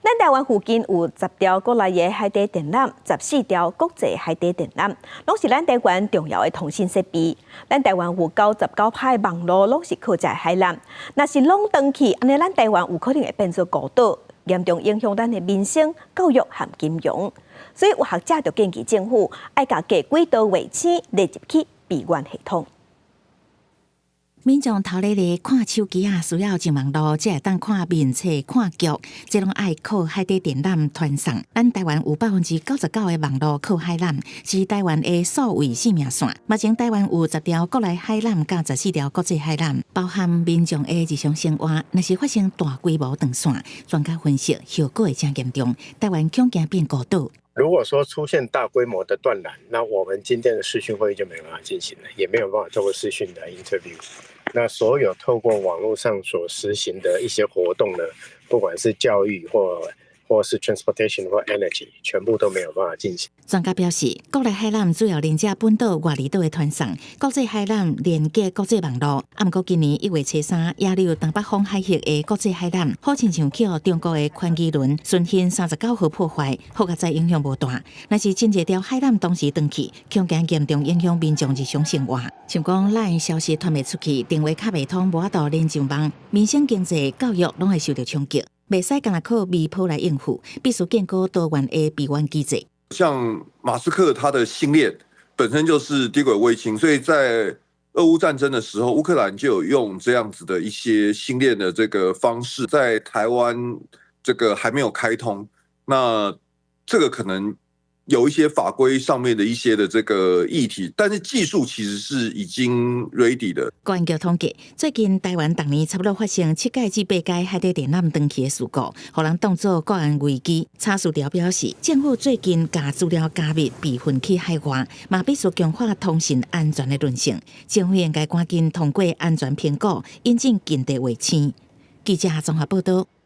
咱台灣附近有10條國內的海底電纜，14條國際海底電纜，攏是咱台灣重要的通信設備。咱台灣有99趴的網路攏是靠這海纜，若是攏斷去，按呢咱台灣有可能會變做孤島，嚴重影響咱的民生、教育和金融。所以有學者就建議政府愛共低軌道衛星納入去備援系統。民眾頭日日看手機仔，需要上網路，才會當看面冊、看劇，這攏愛靠海底電纜傳送。咱台灣有99%的網路靠海纜，是台灣的數位生命線。目前台灣有十條國內海纜佮14條國際海纜，包含民眾的日常生活，若是發生大規模斷線，專家分析後果會誠嚴重，台灣恐驚變孤島。如果說出現大規模的斷纜，那我們今天的視訊會議就沒辦法進行了，也沒有辦法透過視訊的 interview。那所有透過網絡上所實行的一些活動呢，不管是教育或是 transportation 或 energy，全部都沒有辦法進行。專家表示，國內海纜主要連接本島外離島的傳送，國際海纜連接國際網路。啊，毋過今年1月初3，野柳東北方海域的國際海纜，好親像予中國的寬機輪巡天39號破壞，好佳哉影響無大。若是真濟條海纜同時斷去，恐驚嚴重影響民眾日常生活。像講 LINE 消息傳袂出去，電話卡袂通，無法度連上網，民生經濟、教育攏會受著衝擊。袂使干焦靠微波來應付，必須建構多元的備援機制。像馬斯克他的星鏈本身就是低軌衛星，所以在俄烏戰爭的時候，烏克蘭就有用這樣子的一些星鏈的這個方式，在台灣這個還沒有開通，那這個可能有一些法規上面的一些的這個議題，但是技術其實是已經 ready 的。國安局統計，最近台灣逐年差不多發生七擺至八擺海底電纜斷去的事故，予人當做國安危機。查氏條表示，政府最近共資料加密備份去海外，嘛必須強化通訊安全的韌性。政府應該趕緊通過安全評估，引進近地衛星。記者綜合報道。